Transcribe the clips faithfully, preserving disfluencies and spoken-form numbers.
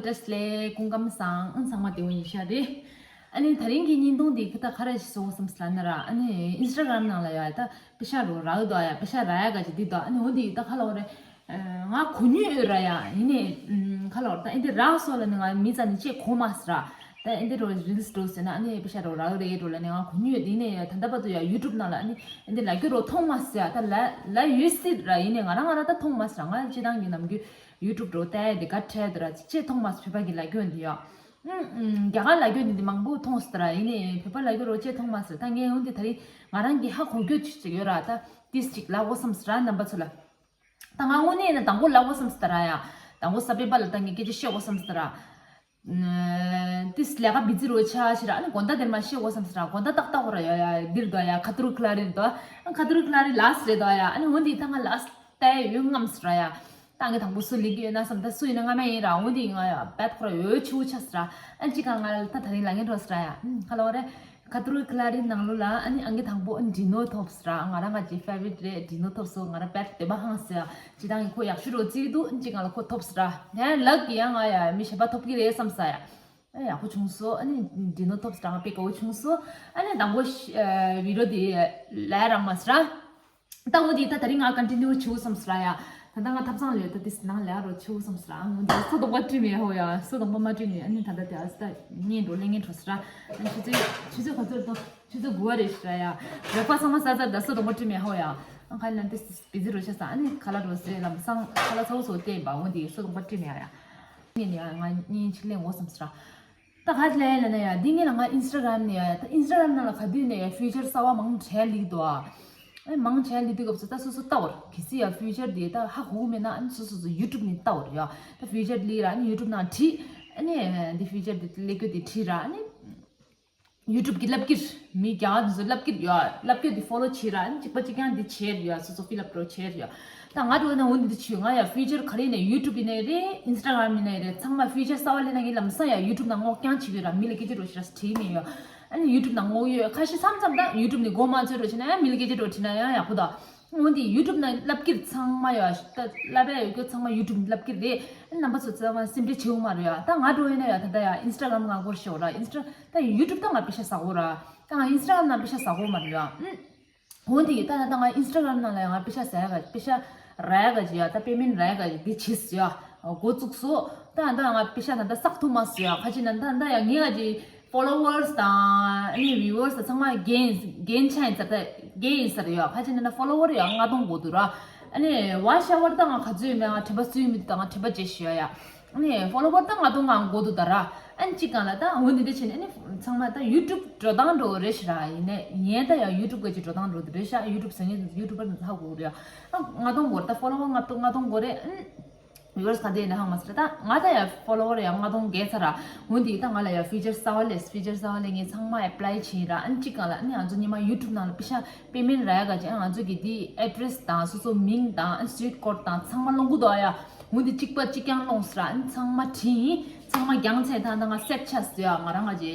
བཀྲ་ཤིས་བདེ་ལེགས། སྐུ་ཁམས་བཟང་། ཨང་། ཚང་མ་བདེ་པོ་ཡིན་ཤག་རེད། ཨ་ནི་དེ་རིང་གི་བརྙན་ཐུང་འདི་ཁ་ད་ག་རེ་ཞིག་བཟོ་དགོས་བསམ་སོང་ལབ་ན་ར། ཨ་ནི་ཨིན་སི་ཊ་གྷ་རམ་ནང་ལ་ཡ་ད་པེ་ཤ་རོ་རག་འདུག་ཡ། པེ་ཤ་རག་ཡ་ག་ཅིག་འདི་འདུག་ཨ་ནི་འོ་འདི་ད་ག་ལབ་དགོས་རེད། ང་གོ་མྱོང་ཡོད་ར་ཡ། ཡིན་ནའི་ཨམ། ག་ལབ་དགོས་རེད། ད་ཨེ་འདི་རག་སོང་ལབ་ནས་ང་མི་རྩ་ནས་ཅིག་གོ་མ་སོང་ར། ད་ཨེ་འདི་རོ་རིལ་སི་འགྲོ་ཟེར་ན་ཨ་ནི་པེ་ཤ་རོ་རག་རེད་འགྲོ་ལབ་ནས་ང་གོ་མྱོང་ཡོད། ཡིན་ནའི་ད་ལྟ་བར་དུ་ཡ་ཡུ་ཊུབ་ནང་ལ་ཨ་ནི་ཨེ་འདི་ལབ་རྒྱུ་རོ་མཐོང་མ་སོང་ཡ། ད་ལབ་ལབ་ཡོད་སྲིད་ར། ཡིན་ནའི་ང་རང་ང་རང་ད་མཐོང་མ་སོང་ར། ང་སྤྱིར་བཏང་གི་ནམ་རྒྱུན་ཡུ་ཊུབ་འགྲོ་ལྟ་ཡ་དེ་ག་འཕྲད་འདུག་ར། ཅིག་མཐོང་མ་སོང་། བོད་པ་གི་ལབ་རྒྱུ་འདི་ཡ། ཨུམ་ཨུམ། རྒྱ་གར་ལབ་རྒྱུ་འདི་འདི་མང་པོ་མཐོང་སོང་ར། ཡིན་ནའི་བོད་པ་ལབ་རྒྱུ་རོ་ཅིག་མཐོང་མ་སོང་ར། ད་ངས་འོ་འདི་དེ་རིང་ང་རང་གི་ཧ་གོ་རྒྱུ་ཅིག་ཅིག་ཡོད་ར། ད་ཏིས་ཅིག་ལབ་དགོས་བསམ་སོང་ར། རྣམ་པ་ཚོ་ལ། ད་ང་དངོས་གནས་ཡིན་ན་དང་པོ་ལབ་དགོས་བསམ་སོང་ར་ཡ། དང་པོ་གཟའ་སྤེན་པ་ལ་ད་ངས་སྐད་ཆ་བཤད་དགོས་བསམ་སོང་ར། ཨ། ཏིས་ལས་ཀ་བི་ཛི་རོ་ཆགས་ཤག་ར། ཨ་ནི་དགོང་དག་དེར་མ་བཤད་དགོས་བསམ་སོང་ར། དགོང་དག་ཏག་ཏག་ར་ཡ་ཡ་འདིར་འདུག་ཡ། ཁ་ཐུར་ཁི་ལ་རི་འདུག་ཁ་ཐུར་ཁི་ལ་རི་ལ་སི་རེད་འདུག་ཡ། ཨ་ནི་འོ་འདི་ད་ང་ལ་སི་ལྟ་ཡ་ཡོད་ངམ་སོང་ར་ཡ། ད་ངས་དང་པོ་སུ་ལབ་ཀྱི་ཡོད་ན་བསམ། ད་སུ་ཡིན་ན་སྔ་མ་ཡིན་ར། འོ་འདི་ང་ཡ་བད་ཁོ་ར་ཡོད་ཆུ་ཆགས་སོང་ར། ཨ་ཅི་ག་ང་ད་དེ་རིང་ལབ་མཁན་འགྲོ་སོང་ར་ཡ། ཨུམ། ག་ལབ་དགོས་རེད། ཁ་ཐུར་ཁི་ལ་རི་ནང་ལོགས་ལ་ཨ་ནི་ཨང་ཀི་དང་པོ་ཨ་ནི་ཌི་ནོ་ཐོབ་སོང་ར། ང་རང་ང་ཅིག་ཕེ་ཝ་རི་ཊི་རེད། ཌི་ནོ་ཐོབ་སོང་། ང་རང་དཔེ་འདོད་པ་ཧང་སོང་ཡ། སྤྱིར་བཏང་གི་ཁོ་ཡག་ཤོས་རོ་བརྩི་གི་འདུག་ཅིག་ང་ལ་ཁོ་ཐོབ་སོང་ར། ཡང་ལག་གི་ཡང་ང་ཡ་མི་གཞན་པ་ཐོབ་ཀྱི་རེད་བསམ་སོང་ཡ། ཨ་ཡག་པོ་བྱུང་སོང་། ཨ་ནི་ཌི་ནོ་ཐོབ་སོང་ར། ང་དཔེ་དགའ་པོ་བྱུང་སོང་། ཨ་ནི་དང་པོ་ཤ་ཨ་བི་ཌི་ཡོ་དེ་ལབ་རག་མ་སོང་ར། ད་འོ་དེ་ད་དེ་རིང་ང་ཀོན་ཊི་ནིའུ་བྱེད་དགོས་བསམ་སོང་ར་ཡ། ད་ལྟ་ང་ཐབ་ཚང་ལ་ཡོད། ད་དེ་ནང་ལ་ཡ་རོ་བྱེད་དགོས་བསམ་སོང་ར། ཨ་འོ་དེ་སོ་སྡོང་པོ་བཀྲུས་མེད་ཧོ་ཡ། སོ་སྡོང་པོ་མ་བཀྲུས་ནས་ཨ་ནི་ད་ལྟ་དེ་ཨ་སི་ད་ཉལ་འགྲོ་ལེ་ཉལ་འགྲོ་སོང་ར། ཨ་ཆུ་ཚོད་ཆུ་ཚོད་ག་ཚོད་དང་ཆུ་ཚོད་དགུ་པ་རེད་ཤག་ར་ཡ། རོགས་པ་ཚང་མ་ཟ་ཚར། ད་སོ་སྡོང་པོ་བཀྲུས་མེད་ཧོ་ཡ། ཨ་ཁ་ལན་དེ་བི་ཛི་རོ་ཆགས་སོང་། ཨ་ནི་ཁ་ལག་རོ་ཟས་ལམ་སང་ཁ་ལག་ཚ་བོ་ཚོ་བསྟན་པ། འོ་དེ་སོ་སྡོང་པོ་བཀྲུས་མེད་ཡ། ངས་ནི་ང་གཉིས་ཆིག་ལེན་འོ་བསམ་སོང་ར། ད་ག་ལས་ལ་ན་ཡ། འདི་ངས་ལ་ང་ཨིན་སི་ཊ་གྷ་རམ་ནས་ཡ། ད་ཨིན་སི་ཊ་གྷ་རམ་ནང་ལ་ག་དུས་ནས་ཡ་ཕི་ཅར་གསར་བ་མང་ཆེ་ལིག་འདུག་ཨ། ཨེ་མང་ཆེ་ལིག་དུས་སྐབས་སུ་ད་སོ་སོ་ལྟ་བར་གལ་སྲིད་ཡ་ཕི་ཅར་དེ་ད་ཧ་གོ་གི་མེད་ན་ཨ་ནི་སོ་སོ་སོ་ཡུ་ཊུབ་ནས་ལྟ་བར་ཡ། ད་ཕི་ཅར་ལིག་ར་ཨ་ནི་ཡུ་ཊུབ་ནང་བྲིས། ཨ་ནི་འདི་ཕི་ཅར་དེ་ལེགས་སྐྱོ་དེ་བྲིས་ར། ཨ་ནི་ཡུ་ཊུབ་གི་ལབ་ཀྱི་རེད། མི་རྒྱ་དེ་ཚོ་ལབ་ཀྱི་རེད་ཡ། ལབ་ཀྱི་དེ་ཕོ་ལོ་བྱེད་ར། ཨ་ནི་གཅིག་པ་གཅིག་རྐྱང་དེ་བྱེད་ར་ཡ། སོ་སོ་ཕི་ལབ་འགྲོ་བྱེད་ར་ཡ། ད་ང་འགྲོ་ན་འོ་འདི་འདི་བྱོས། ང་ཡ་ཕི་ཅར་ག་རེ་ནས་ཡུ་ཊུབ་ཡིན་ནའི་རེད། ཨིན་སི་ཊ་གྷ་རམ་ཡིན་ནའི་རེད། ཚང་མ་ཕི་ཅར་གསར་བ་ལེན་ན་ངས་ལམ་སང་ཡ་ཡུ་ཊུབ་ནང་སྔོག་རྐྱང་བྱེད་ཀྱི་ར། མི་ལ་སྐད་ཆ་འགྲོ་ཤེས་ར་བྲིས་མེད་ཡ། ཨ་ནི་ཡུ་ཊུབ་ནང་སྔོག་ཡོད། ཁ་ཤས་མཚམས་མཚམས་ད་ཡུ་ཊུབ་ནས་མགོ་མ་ཚོས་འགྲོ་བྱེད་ན་ཡང་མི་ལ་སྐད་ཆ་འགྲོ་བྲིས་ན་ཡང་ཡག་པོ་ད། འོ་འདི་ཡུ་ཊུབ་ནང་ལབ་ཀྱི་རེད། ཚང་མ་ཡ་ད་ལབ་ཡ་ཡོད་རྒྱུ་ཚང་མ་ཡུ་ཊུབ་ནས་ལབ་ཀྱི་རེད། ཨ་ནི་རྣམ་པ་ཚོ་ཚང་མ་སེམས་ཁྲལ་བྱེད་དགོས་མ་རེད་ཡ། ད་ང་འགྲོ་ཡིན་ན་ཡ་ད་ད་ཡ་ཨིན་སི་ཊ་གྷ་རམ་ང་སྒོར་ཤོག་ར། ཨིན་སི་ཊ་ད་ཡུ་ཊུབ་ད་ང་པེ་ཤ་ཟ་གོ་ར། ད་ང་ཨིན་སི་ཊ་གྷ་རམ་ནང་པེ་ཤ་ཟ་གོ་མ་རེད་ཡ། ཨུམ། འོ་འདི་ད་ད་ང་ཨིན་སི་ཊ་གྷ་རམ་ནང་ལ་ཡང་ང་པེ་ཤ་ཟ་ཡ་ག་པེ་ཤ་རག་ཡ་ག་ཅི་ཡ། ད་པེ་མེན་ཊི་རག་ཡ་ག་ཅི་འདི་བྱེད་སོ་ཡ། འགོ་བཙུགས་སོ། ད་ད་ང་པེ་ཤ་ད་ད་བསགས་ཐུབ་མ་སོང་ཡ། ཁ་ཅིག་ན་ད་ད་ཡ་ངས་ག་ཅི་ཕོ་ལོ་ཝར་སི་དང་ཨ་ནི་བིའུ་ཝར་སི་ཚང་མ་རྒན་རྒན་ཆགས་ཡིན་ས། ད་རྒན་ཡིན་ས་རེད་ཡ། ཁ་ཅིག་ན་ད་ཕོ་ལོ་ཝར་ཡ་ལྔ་སྟོང་འགོར་འདུག་ར། ཨ་ནི་ཝ་ཤ་ཝར་ད་ང་ག་ཚོད་ཡོད་མེད་ང་དྲན་པ་སུས་མི་འདུག་ད་ང་དྲན་པ་བརྗེད་ཤོག་ཡ། ཨ་ནི་ཕོ་ལོ་ཝར་ད་ལྔ་སྟོང་ང་འགོར་འདུག་ད་ར། ཨ་ནི་གཅིག་གང་ལ་ད་འོ་འདི་འདྲ་བྱས་ནས་ཨ་ནི་ཚང་མ་ད་ཡུ་ཊུབ་འགྲོ་སྟངས་འགྲོ་རེད་ཤག་ར། ཡིན་ནའི་ཡན་ད་ཡང་ཡུ་ཊུབ་ག་ཅིག་འགྲོ་སྟངས་འགྲོ་འདུག་རེད་ཤག་ཡུ་ཊུབ་ཟེར་མཁན་ཡུ་ཊུབ་པར་ཧ་གོ་གི་རེད་ཡ། ཨ་ལྔ་སྟོང་འགོར། ད་ཕོ་ལོ་ཝར་ལྔ་སྟོང་ལྔ་སྟོང་འགོར་རེད། ཨ་ནི་བིའུ་ཝར་སི་ག་འདྲ་ཡིན་ན་ཧ་གོ་མ་སོང་ར། ད་ང་ད་ཡ་ཕོ་ལོ་ཝར་ཡ་ལྔ་སྟོང་བརྒལ་ཚར་ར། འོ་འདི་ད་ང་ལ་ཡ་ཕི་ཅར་གསར་བ་ལས་ཕི་ཅར་གསར་བ་ལས་ངས་ཚང་མ་ཨེ་པ་ལའི་བྱས་ར། ཨ་ནི་གཅིག་གང་ལ་ཨ་ནི་ང་ཚོ་ཉི་མ་ཡུ་ཊུབ་ནང་ལ་པེ་ཤ་པེ་མེན་ཊི་རག་ཡ་ག་ཅིག་ཨ་ང་ཚོ་གི་འདི་ཨེ་ཌི་རེ་སི་དང་སོ་སོ་མིང་དང་ཨ་ནི་སུའིཊ་ཀོཌ་དང་ཚང་མ་སློང་གི་འདུག་ཡ། འོ་འདི་གཅིག་པ་གཅིག་རྐྱང་སློང་སོང་ར། ཨ་ནི་ཚང་མ་བྲིས་ཡིན། ཚང་མ་རྒྱང་ཚད་ད་ད་ང་སེབ་ཆགས་སོང་ཡ། ང་རང་ང་ཅི་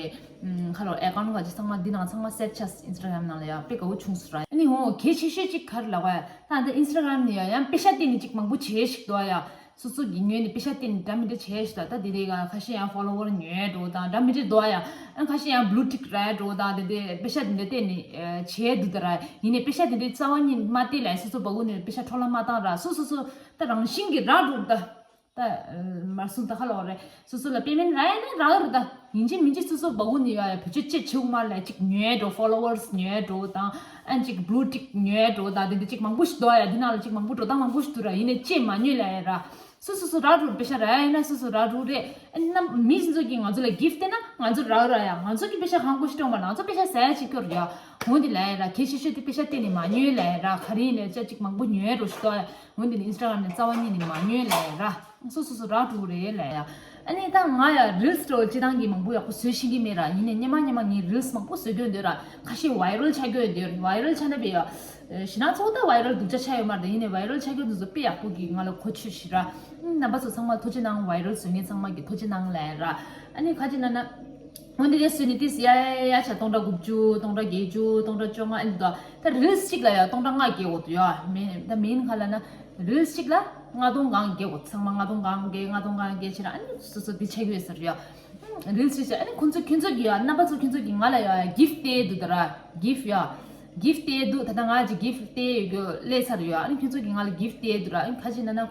ཁ་ལོ་ཨེ་ཀའུནཊ་ག་ཅིག་ཚང་མ་འདི་ནང་ཚང་མ་སེབ་ཆགས། ཨིན་སི་ཊ་གྷ་རམ་ནང་ལ་ཡ་དཔེ་དགའ་བོ་བྱུང་སོང་ར། ཨ་ནི་འོ་གལ་ཆེ་ཤོས་གཅིག་ག་རེ་ལབ་དགོས་ཡ། ད་ད་ཨིན་སི་ཊ་གྷ་རམ་ནས་ཡ་ཡང་པེ་ཤ་བརྟེན་ནས་ཅིག་མང་པོ་བྱེད་ཞིག་འདུག་ཡ། སོ་སོ་གི་ངོས་ནས་པེ་ཤ་བརྟེན་ནས་འདྲ་མི་འདྲ་བྱས་ཤག་ད་དེ་དེ་ག་ཁ་ཤས་ཡང་ཕོ་ལོ་ཝར་ཉོས་འགྲོ་དང་འདྲ་མི་འདྲ་འདུག་ཡ། ཨ་ཁ་ཤས་ཡང་བླུ་ཊིག་རག་འགྲོ་དང་དེ་དེ་པེ་ཤ་དེ་འདྲ་བརྟེན་ནས་བྱས་འདུག་ད་ར། ཡིན་ནའི་པེ་ཤ་དེ་འདྲ་རྩ་བ་ཉིད་མ་བརྟེན་ལ་སོ་སོ་སྦ་ཁུག་ནས་པེ་ཤ་འཕྲོ་བརླག་མ་བཏང་ར། སོ་སོ་སོ་ད་རང་བཞིན་གྱིས་རག་འགྲོ་ད། ད་མར་སུམ་ད་ཁ་ལོ་རེད། སོ་སོ་ལ་པེ་མེན་ཊི་རག་ཡ་ན་རག་རེད་ད། ཡིན་གཅིག་མིན་གཅིག་སོ་སོ་སྦ་ཁུག་ནས་ཡ་ཡ་བེད་སྤྱོད་ཅིག་བྱེད་དགོས་མ་རེད། ཅིག་ཉོས་འགྲོ་ཕོ་ལོ་ཝར་སི་ཉོས་འགྲོ་དང་ཨ་ཅིག་བླུ་ཊིག་ཉོས་འགྲོ་དང་དེ་འདྲ་ཅིག་མང་པོ་ཞིག་འདུག་ཡ། དེ་ནང་ལ་ཅིག་མང་པོ་འགྲོ་སྟངས་མང་པོ་ཞིག་འདུག་ར། ཡིན་ནའི་ཅིག་མ་ཉོས་ལ་ཡ་ར། སོ་སོ་སོ་རག་འགྲོ་པེ་ཤ་རག་ཡ་ཡིན་ན་སོ་སོ་རག་འགྲོ་རེད། ཨ་ནི་མི་ཚོ་གིས་ང་ཚོ་ལ་གིཕ་སྟེར་ན་ང་ཚོ་རག་ར་ཡ། ང་ཚོ་གིས་པེ་ཤ་གང་དགོས་ཤེས་སྤྲད་མ་ང་ཚོ་པེ་ཤ་ཟ་ཡ་ཅིག་སྐྱོར་ཡ། འོ་འདི་ལ་ཡ་ར་གལ་ཆེ་ཤོས་དེ་པེ་ཤ་གཏན་ནས་མ་ཉོས་ལ་ཡ་ར། ག་རེ་ཡིན་ནའི་ཅ་ཅིག་མང་པོ་ཉོས་འགྲོ་ཤི་ཏོ་ཡ། འོ་འདི་ནི་ཨིན་སི་ཊ་གྷ་རམ་ནས་རྩ་བ་ཉིད་ནས་མ་ཉོས་ལ་ཡ་ར། སོ་སོ་སོ་རག་འགྲོ་རེད་ལ་ཡ། ཨ་ནི་ད་ང་ཡ་རིལ་སི་འགྲོ་སྤྱིར་བཏང་གི་མང་པོ་ཡག་པོ་བཟོ་ཤེས་ཀྱི་མེད་ར། ཡིན་ནའི་སྔོན་མ་སྔོན་མ་ངས་རིལ་སི་མང་པོ་བཟོ་གི་ཡོད་འདོད་ར། ཁ་ཤས་ཝའི་རལ་ཆགས་ཀྱི་ཡོད་འདོད། ཝའི་རལ་ཆགས་ན་བས་ཡ། ཞེ་ན་ཚོགས་ད་ཝའི་རལ་སྡུག་ཅག་ཆགས་ཡོད་མ་རེད། ཡིན་ནའི་ཝའི་རལ་ཆགས་ཀྱི་འདུག་ཚོ་དཔེ་ཡག་པོ་གི་ང་ལ་གོ་ཆོད་ཤི་ར། རྣམ་པ་ཚོ་ཚང་མ་ཐུགས་རྗེ་གནང་། ཝའི་རལ་བཟོ་མཁན་ཚང་མ་གི་ཐུགས་རྗེ་གནང་ལ་ཡ་ར། ཨ་ནི་ཁ་ཅིག་ན་ན། འོ་འདི་གས་བཟོས་ནས་ཏིས་ཡ་ཡ་ཡ་ཆ་སྟོང་ཕྲག་དགུ་བཅུ་སྟོང་ཕྲག་བརྒྱད་ཅུ་སྟོང་ཕྲག་བཅོ་ལྔ་ཨ་ནི་འདུག་ད་རིལ་སི་གཅིག་ལ་ཡ་སྟོང་ཕྲག་ལྔ་བརྒྱད་འོ་འདུག་ཡ། མིན་ད་མིན་ག་ལབ་ན་རིལ་སི་གཅིག་ལ་ ལྔ་སྟོང་སྒང་བརྒལ་གོ། ཚང་མ་ལྔ་སྟོང་སྒང་བརྒལ། ལྔ་སྟོང་སྒང་བརྒལ་བྱས་ར། ཨ་ནི་སོ་སོ་འདི་ཆགས་ཀྱི་ཡོད་ས་རེད་ཡ། རིལ་སི་བྱས་བྱས། ཨ་ནི་ཁོང་ཚོ་ཁྱོད་ཚོ་གི་ཡ། རྣམ་པ་ཚོ་ཁྱོད་ཚོ་གི་ང་ལ་ཡ་གིཕ་སྟེར་འདུག་ད་ར། གིཕ་ཡ། གིཕ་སྟེར་འདུག་ད་ལྟ་ང་ཅིག་གིཕ་སྟེར་ཡོད་རྒྱུ་སླེབས་ཚར་ཡོད། ཨ་ནི་ཁྱོད་ཚོ་གི་ང་ལ་གིཕ་སྟེར་འདུག་ར། ཨ་ནི་ཁ་ཅིག་ན་ན་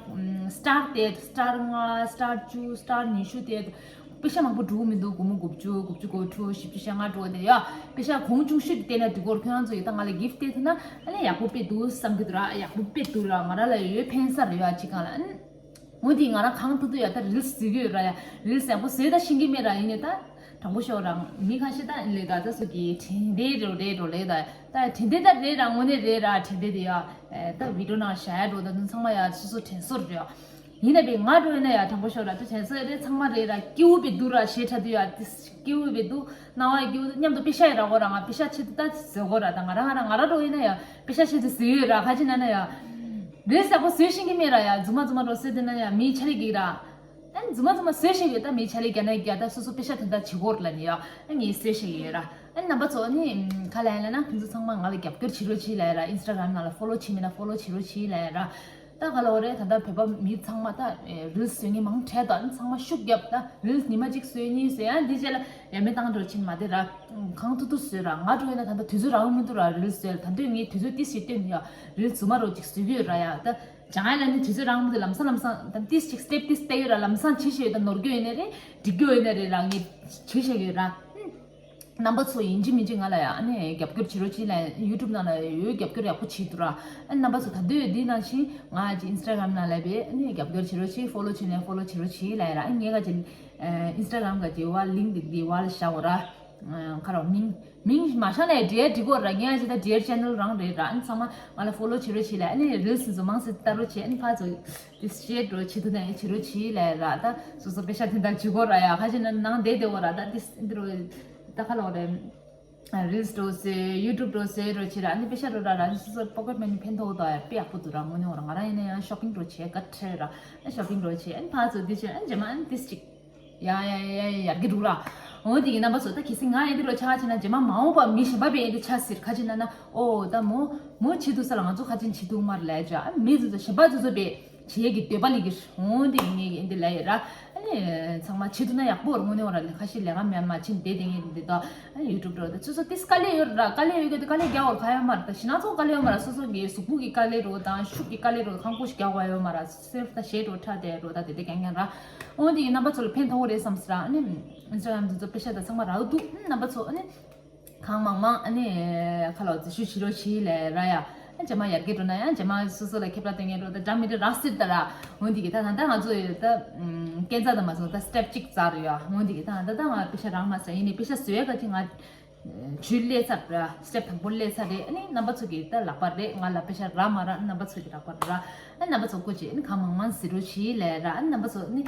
སི་ཊར་སྟེར་འདུག་སི་ཊར་ལྔ། སི་ཊར་བཅུ། སི་ཊར་ཉི་ཤུ་སྟེར་འདུག་པེ་ཤ་མང་པོ་འགྲོ་གི་མི་འདུག་སྒོར་མོ་དགུ་བཅུ། དགུ་བཅུ་གོ་དྲུག་བཞི་བཅུ་ཞེ་ལྔ་འགྲོ་དེ་ཡ། པེ་ཤ་གོང་ཆུང་ཤོས་ཀྱི་སྟེར་ན་འགྲིག་གོ། ཁྱོད་རང་ཚོ་ཡི་ད་ང་ལ་གིཕ་སྟེར་ཐུབ་ན་ཨ་ནི་ཡག་པོ་དཔེ་འདུག་བསམ་གྱི་འདུག་ར། ཡག་པོ་དཔེ་འདུག་ར། ང་རང་ལ་ཡོད་ཕན་ས་རེད་ཡ། ཅིག་གང་ལ་ཨ་ནི། འོ་དེ་ང་རང་གང་ཐུབ་ཐུབ་ཡ་ད་རིལ་སི་བཟོ་གི་ཡོད་ར་ཡ། རིལ་སི་ཡག་པོ་བཟོས་ད་ཤེས་ཀྱི་མེད་ར། ཡིན་ནའི་ད་དྲང་པོ་ཤོད་ར། མི་ཁ་ཤས་ད་ཨ་ནི་ལས་ཀ་ད་སུ་གི་དྲན་རྟེན་རེད་རེད་རོ་ལས་ད། ད་དྲན་རྟེན་ད་རེད་ར། དངོས་གནས་རེད་ར། དྲན་རྟེན་དེ་ཡ། ཨེ་ད་བི་ཌི་ཡོ་ནང་བཞག་ཡ་འགྲོ་ད་དུང་ཚང་མ་ཡ་སོ་སོ་དྲན་གསོ་རེད་ཡ། ཡིན་ན་བས་ང་འགྲོ་ཡིན་ན་ཡ་དྲང་པོ་ཤོད་ར། ད་དྲན་གསོ་ཡ་དེ་ཚང་མ་རེད་ར། སྐྱིད་པོ་བས་འདུག་ར་ཞེ་དྲག་འདུག་ཡ། དེ་སྐྱིད་པོ་བས་འདུག་སྣང་བ་སྐྱིད་པོ་འདུག་མཉམ་དུ་པེ་ཤ་ཡ་རག་གོ་ར། ང་པེ་ཤ་ཆེད་དུ་ད་བཟོ་གོ་ར། ད་ང་རང་ང་རང་ང་རང་འགྲོ་ཡིན་ན་ཡ་པེ་ཤ་ཆེད་དུ་བཟོས་ཡོད་ར། ཁ་ཅིག་ན་ན་ཡ། རིལ་སི་ཡག་པོ་བཟོས་ཤེས་ཀྱི་མེད་ར་ཡ། རྫུན་མ་རྫུན་མ་འགྲོ་བཟོས་དེ་ན་ཡ་མིའི་ཆ་ལས་ཀྱི་ར། ཨ་ནི་རྫུན་མ་རྫུན་མ་བཟོས་ཤེས་ཀྱི་ད་མིའི་ཆ་ལས་རྒྱག་ན་རྒྱག་ད་སོ་སོ་པེ་ཤ་དོན་དག་བྱེད་གོ་ར་ལ་ནི་ཡ། ཨ་ངས་བཟོས་ཤེས་ཀྱི་ཡོད་ར། ཨ་ནི་རྣམ་པ་ཚོ་ཨ་ནི་ཁ་ལ་ཡ་ལ་ན་ཁྱོད་ཚོ་ཚང་མ་ང་ལ་རྒྱབ་སྐྱོར་བྱེད་རོགས་བྱེད་ལ་ཡ་ར། ཨིན་སི་ཊ་གྷ་རམ་ནང་ལ་ཕོ་ལོ་བྱེད་མེད་ན་ཕོ་ལོ་བྱེད་རོགས་བྱེད་ལ་ཡ་ར། ད་ག་ལ་འོ་རེད། ད་ལྟ་བོད་པ་མི་ཚང་མ་ད་རིལ་སི་བཟོ་མཁན་མང་དྲགས་ད། ཨ་ནི་ཚང་མ་ཤུགས་རྒྱབ་ད། རིལ་སི་ཉི་མ་གཅིག་བཟོས་གཉིས་བཟོས་ཡང་འདི་རྗེས་ལ་ཡ་མེད་བཏང་འགྲོ་ཕྱིན་མ་དེ་ར། གང་ཐུབ་ཐུབ་བཟོས་ར། ང་འགྲོ་ཡིན་ན་ད་ལྟ་དུས་ཚོད་རག་མི་འདུག་ར། རིལ་སི་བཟོས་ལ་ད་དུང་ངས་དུས་ཚོད་ཏིས་ཞིག་བཏོན་ཡ། རིལ་སི་རྫུན་མ་རོ་གཅིག་བཟོས་གི་ཡོད་ར་ཡ། ད་སྦྱང་ཡ་ལ་ནི་དུས་ཚོད་རག་མི་འདུག་ལམ་སང་ལམ་སང་ད་ཏིས་ཞིག་སི་ཊེབ་ཏིས་བལྟས་ཡོད་ར། ལམ་སང་བྱེད་ཤེས་ཡོད། ད་ནོར་གི་ཡོད་ནའི་རེད། འགྲིག་གི་ཡོད་ནའི་རེད་ར། ངས་བྱེད་ཤེས་ཡོད་ར། རྣམ་པ་ཚོ་ཡིན་གཅིག་མིན་གཅིག་ང་ལ་ཡ་ཨ་ནི་རྒྱབ་སྐྱོར་བྱེད་རོགས་བྱེད་ལ། ཡུ་ཊུབ་ནང་ལ་ཡོད་རྒྱབ་སྐྱོར་ཡག་པོ་བྱེད་འདུག་ར། ཨ་ནི་རྣམ་པ་ཚོ་ད་དུང་འདི་ནང་བཞིན་ང་ཅིག་ཨིན་སི་ཊ་གྷ་རམ་ནང་ལ་བས་ཨ་ནི་རྒྱབ་སྐྱོར་བྱེད་རོགས་བྱེད། ཕོ་ལོ་བྱེད་ནས་ཕོ་ལོ་བྱེད་རོགས་བྱེད་ལ་ཡ་ར། ཨ་ངས་ག་ཅིག་ཨིན་སི་ཊ་གྷ་རམ་ག་ཅིག་བ་ལིང་འདི་འདི་བ་ལ་བཞག་འོ་ར། ཁ་རོག་མིང་མིང་མ་ཤ་ནས་འདྲེ་འདྲི་གོ་ར། ངས་ཅི་ད་འདྲེ་ཆེ་ནལ་རང་རེད་ར། ཨ་ནི་ཚང་མ་ང་ལ་ཕོ་ལོ་བྱེད་རོགས་བྱེད་ལ། ཨ་ནི་རིལ་སི་ཚོ་མང་སེ་ལྟ་རོགས་བྱེད། ཨ་ནི་ཕ་ཚོ་ཏིས་ཤེར་འགྲོ་བྱེད་དུ་ནས་བྱེད་རོགས་བྱེད་ལ་ར། ད་སོ་སོ་པེ་ཤ་དེ་འདྲ་བྱེད་གོ་ར་ཡ། ཁ་ཅིག་ན་ནང་བསྡད་བསྡད་གོ་ར། ད་ཏིས་འདི་རོ་ད་ཁ་ལོ་རེ། རིལ་སི་འགྲོ་སེ་ཡུ་ཊུབ་འགྲོ་སེ་རོ་བྱེད་ར། ཨ་ནི་པེ་ཤ་རོ་ར་ར། ཨ་ནི་སོ་སོ་པོ་ཀེཊ་མ་ནི་ཕན་ཐོགས་དོ་ཡ། དཔེ་ཡག་པོ་འདུག་ར། དངོས་གནས་འོ་ར། ང་རང་ཡིན་ན་ཡང་ཤོ་པིང་འགྲོ་བྱེད་དཀའ་ཁྲེལ་ར། ཨ་ཤོ་པིང་འགྲོ་བྱེད། ཨ་ནི་ཕ་ཚོ་འདི་བྱེད། ཨ་ནི་རྗེས་མ་ཨ་ནི་ཏིས་ཅིག་ཡ་ཡ་ཡ་ཡ་ཡར་གི་འདུག་ར། འོ་དེ་གི་རྣམ་པ་ཚོ་ད་གལ་སྲིད་ང་ཨེ་འདི་རོ་ཆ་ཆ་ན་རྗེས་མ་མ་འོངས་པ་མི་གཞན་པ་བས་ཨེ་འདི་ཆ་ཟེར་ཁ་ཅིག་ན་ན། ཨོ་ད་མོ་མོ་བྱེད་འདུག་ས་ལ་ང་ཚོ་ཁ་ཅིག་བྱེད་འདུག་མ་རེད་ལས་ཅ། ཨ་མི་ཚོ་གཞན་པ་ཚོ་ཚོ་བས་བྱེད་ཡས་ཀྱི་འདོད་པ་ལི་གི། འོ་དེ་གི་ངས་ཨེ་འདི་ལས་ཡ་ར། ཨ་ནི་ཚང་མ་བྱེད་འདུག་ན་ཡག་པོ་ར། དངོས་གནས་འོ་ར་ལས་ཁ་ཤས་ལས་ཀ་མེད་མ་བྱེད་འདི་དེ་ངས་འདི་ད། ཨ་ཡུ་ཊུབ་འགྲོ་ད་ཚོ་ཚོ་ཏིས་དཀའ་ལས་ཡོད་ར། དཀའ་ལས་ཡོད་གི་དེ་དཀའ་ལས་རྒྱག་འོ་ག་ཡོད་མ་ར། ད་ཤི་ན་ཚོ་དཀའ་ལས་ཡོད་མ་ར། སོ་སོ་གི་གཟུགས་པོ་གི་དཀའ་ལས་རོ་དང་ཤུགས་ཀྱི་དཀའ་ལས་རོ་ཁང་ཁུ་ཞིག་རྒྱག་འོ་ཡོད་མ་ར། སེམས་ད་ཞེ་འགྲོ་ཁྲ་དེ་རོ་ད་དེ་དེ་གང་གང་ར། འོ་དེ་ཡིན་རྣམ་པ་ཚོ་ལ་ཕན་ཐོགས་རེད་བསམ་སི་ར། ཨ་ནི་ཨིན་སི་ཊ་གྷ་རམ་འདི་ཚོ་པེ་ཤ་ད་ཚང་མ་རག་འདུག་རྣམ་པ་ཚོ་ཨ་ནི་གང་མང་མང་ཨ་ནི་ཁ་ལོ་འཛུལ་ཞུགས་བྱེད་རོགས་བྱེད་ལས་ར་ཡ། ཨ་རྗེས་མ་ཡར་རྒྱས་འགྲོ་ན་ཡང་རྗེས་མ་སོ་སོ་ལ་ཁེབས་ལ་སྟོན་མཁན་འགྲོ་ད་འདྲ་མི་འདྲ་རག་སྲིད་ད་ར། འོ་འདི་གི་ད་ད་ད་ང་ཚོ་ཡོད་ད་སྐས་འཛེག་ད་མ་སོང་ད་སི་ཊེབ་གཅིག་ཙམ་རེད་ཡ། འོ་འདི་གི་ད་ད་ད་ང་པེ་ཤ་རག་མ་སོང་། ཡིན་ནའི་པེ་ཤ་བཟོ་ཡ་ག་ཅིག་ང་ཇུས་སླེབས་ཚར་ར། སི་ཊེབ་དང་པོ་སླེབས་ཚར་རེད། ཨ་ནི་རྣམ་པ་ཚོ་གི་ད་ལག་པ་རེད། ང་ལ་པེ་ཤ་རག་མ་རག་རྣམ་པ་ཚོ་གི་ལག་པ་རེད་ར། ཨ་རྣམ་པ་ཚོ་སྐུ་མཁྱེན། ཨ་ནི་གང་མང་མང་གཟིགས་རོགས་བྱེད་ལས་ར། ཨ་རྣམ་པ་ཚོ་ནི་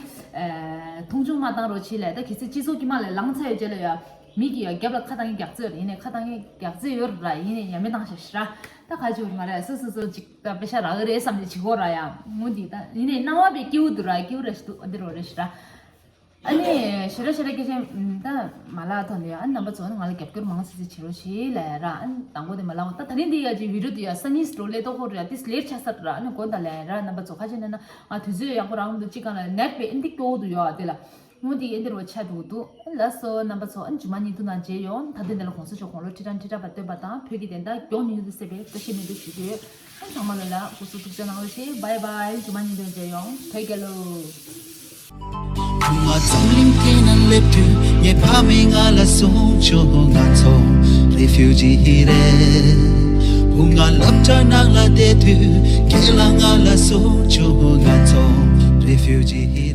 མཐོང་ཆུང་མ་བཏང་རོགས་བྱེད་ལས། ད་གལ་སྲིད་སྤྱི་ཚོགས་དཀྱིལ་མ་ལ་ལངས་ཚར་ཡོད་རྗེས་ལ་ཡ་མི་གི་ཡ་རྒྱབ་ལ་ཁ་བཏང་གི་རྒྱག་རྩིས་ཡོད་ར། ཡིན་ནའི་ཁ་བཏང་གི་རྒྱག་རྩིས་ཡོད་ར། ཡིན་ནའི་ཡ་མེད་བཏང་ཤག་ཤི་ར། ད་ག་ཅིག་ཡོད་མ་རེད། སོ་སོ་སོ་ཅིག་ད་པེ་ཤ་རག་གི་རེད་བསམ་ནས་བྱེད་དགོས་ར་ཡ། ངོ་འདི་ད་ཡིན་ནའི་སྣང་བ་པའི་སྐྱིད་པོ་འདུག་ར། སྐྱིད་པོ་ར་ཞིག་འདུག་འདི་རོ་རེད་ཤི་ར། ཨ་ནི་ཞེ་དྲག་ཞེ་དྲག་སྐད་ཆ་ད་མ་ལབ་ཐོག་ནས་ཡ། ཨ་ནི་རྣམ་པ་ཚོ་ནི་ང་ལ་རྒྱབ་སྐྱོར་མང་ཙི་ཙི་བྱེད་རོགས་བྱེད་ལས་ར། ཨ་ནི་དང་པོ་དེ་མ་ལབ་འོ། ད་ད་རིང་འདི་ཡ་ཅིག་བི་ཌི་ཡོ་འདི་ཡ་སང་ཉིན་སི་ཊོར་ལས་ཏོག་ཁོ་རེད་ཡ། ཏིས་ལེར་ཆགས་ས་ར། ཨ་ནི་དགོངས་དག་ལས་ར། རྣམ་པ་ཚོ་ཁ་ཅིག་ན་ན་ང་དུས་ཚོད་ཡག་པོ་རག་མི་འདུག་ཅི་གང་ལ་ནེཊ་པེ་ཨ་ནི་འདི་སྐྱོ་བོ་འདུག་ཡ། དེ་ལ་ངོ་འདི་ཨེ་འདི་རུ་ཆ་འདུག་འདུག་ལགས་སོ། རྣམ་པ་ཚོ་ཨ་ནི་ཇུ་མ་ཉིན་ཐུ་ནང་མཇལ་ཡོང་། ད་དུས་འདི་ལ་གོང་ས་མཆོག་དགུང་ལོ་ཁྲི་ཕྲག་ཁྲི་ཕྲག་བར་བརྟན་པ་དང་བོད་ཀྱི་བདེན་མཐའ་མགྱོགས་མྱུར་དུ་གསལ་བའི་བཀྲ་ཤིས་སྨོན་འདུན་ཞུ་གི་ཡོད། ཨ་ནི་ཚང་མ་ལ་ལ་སྐུ་གཟུགས་ཐུགས་ཅག་གནང་རོགས་ཞེས། བྷའི་བྷའི། ཇུ་མ་ཉིན་ཐུ་མཇལ་ཡོང་། བོད་རྒྱལ་ལོ། བུ་ང་འཛམ་གླིང་སྟེང་ན་སླེབས་དུས་ངའི་ཕ་མས་ང་ལ་གསུངས་བྱུང་། ང་ཚོ་རེ་ཕིའུ་ཇི་རེད། བུ་ང་སློབ་གྲྭ་ནང་ལ་བསྡད་དུས་ཁྱེད་ལ་ང་ལ་གསུངས་བྱུང་། ང་ཚོ་རེ་ཕིའུ་ཇི་